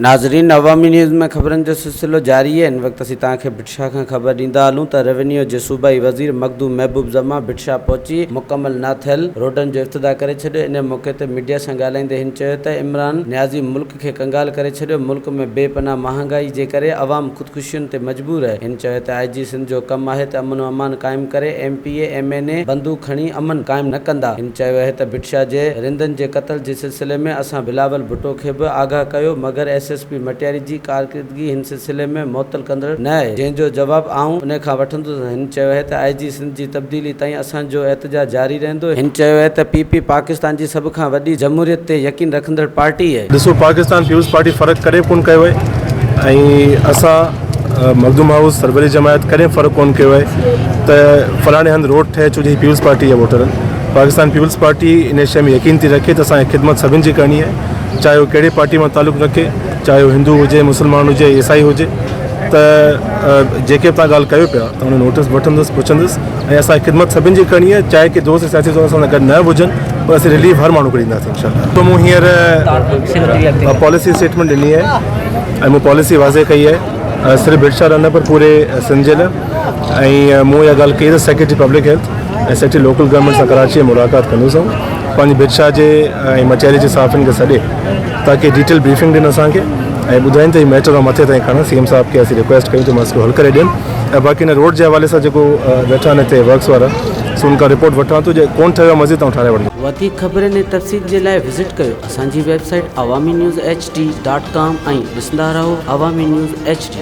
ناظرين عوامي نيوز ۾ خبرن جو سلسلو جاري آهي ان وقت اسين توهان کي ڀٽ شاهه کان خبر ڏيندا هلون ته روينيو جي صوبائي وزير مخدوم محبوب زمان ڀٽ شاهه پهچي مڪمل نه ٿيل روڊن جو افتتاح ڪري ڇڏيو ان موقعي تي ميڊيا سان ڳالهائيندي هن چيو ته عمران نيازي ملڪ کي ڪنگال ڪري ڇڏيو ملڪ ۾ بي پناهه مهانگائي جي ڪري عوام خودڪشين تي مجبور آهي هن چيو ته آء جي سنڌ جو ڪم آهي ته امن و امان قائم ڪري M P A M N A بندوق کڻي امن قائم نه ڪندا هن چيو اهي ته ڀٽ شاهه جي رندن جي قتل جي سلسلي ۾ اسان بلاول ڀٽو کي به آگاهه ڪيو مگر ايس ايس پي مٽياري جي ڪارڪردگي هن سلسلي ۾ معطل ڪندڙ نه آهي جنهن جو جواب آئون ان کان وٺندس هن چيو اهي ته آء جي سنڌ جي تبديلي تائين اسان جو احتجاج جاري رهندو هن چيو اهي ته پي پي پاڪستان جي سڀ کان وڏي جمهوريت تي يقين رکندڙ پارٽي اهي. ڏسو پاڪستان پيپلز پارٽي فرق ڪڏهن به ڪونه ڪيو آهي ۽ اسان مخدوم هائوس سروري جماعت ڪڏهن به فرق ڪونه ڪيو آهي ته فلاڻي هنڌ روڊ ٺهي ڇو جو هي پيپلز پارٽي جا ووٽر آهن. پاڪستان پيپلز پارٽي ان شيء ۾ يقين ٿي رکي ته اسان کي خدمت سڀن جي ڪرڻي آهي چاهي هو ڪهڙي پارٽي مان تعلق رکي چاهي هو هندو هجي مسلمان هجي عيسائي هجي ته جيڪي به تان ڳالهه ڪيو پيا ته ان نوٽس وٺندس پڇندس ۽ اسان کي خدمت سڀن جي ڪرڻي آهي چاهي ڪي دوست سياسي طور اسان سان گڏ نه هجن پر اسين رليف هر ماڻهو کي ڏينداسين انشاء الله تو مون هينئر پاليسي اسٽيٽمنٽ ڏني آهي ۽ مون پاليسي واضح ڪئي آهي صرف ڀٽ شاهه نه پر پوري سنڌ جي لاء ۽ مون اها ڳالهه ڪئي ته secretary public health ۽ secretary local government سان ڪراچي ۾ ملاقات ڪندس آئون پنهنجي ڀٽ شاهه جي ۽ مٽياري جي صحافين کي سڏي تاڪه ڊيٽيل بريفنگ ڏين اسان کي ۽ ٻڌائين ته هي ميٽر آئون مٿي تائين کڻان سي ايم صاحب کي اسين رڪويسٽ ڪيون ته مسئلو حل ڪري ڏين ۽ باقي هن روڊ جي حوالي سان جيڪو ويٺا آهن هتي ورڪس وارا سو ان کان رپورٽ وٺان ٿو جي ڪون ٺهيو آهي مزيد آئون ٺهرائي وٺندس. وڌيڪ خبرن ۽ تفصيل جي لاء وزٽ ڪيو اسان جي website Awami news H D dot com ۽ ڏسندا رهو عوامي نيوز ايڇ ڊي.